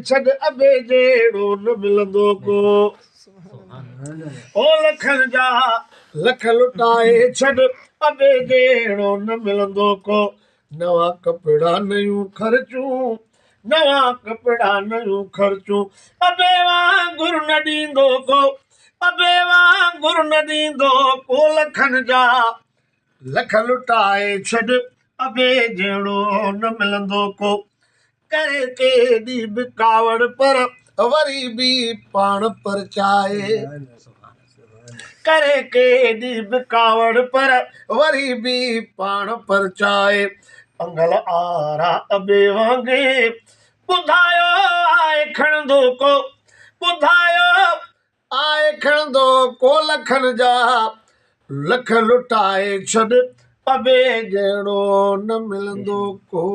ڇڏ ابي جهڙو نه ملندو ڪو. او لکن جا لک لٽائي ڇڏ ابي جهڙو نه ملندو ڪو. نوان ڪپڙا نيون خرچون، نوان ڪپڙا نيون خرچون، ابي وانگر نه ڏيندو ڪو، ابي وانگر نه ڏيندو ڪو. لکن جا لک لٽائي ڇڏ ابي جهڙو نه ملندو ڪو. ڪري ڪيڏي به ڪاوڙ پر وري به پاڻ پرچائي، ڪري ڪيڏي به ڪاوڙ پر وري به پاڻ پرچائي. انگل آرا ابي وانگي ٻڌايو آء کڻندو ڪو، ٻڌايو آء کڻندو ڪو. لکن جا لک لٽائي ڇڏ ابي جهڙو نه ملندو ڪو.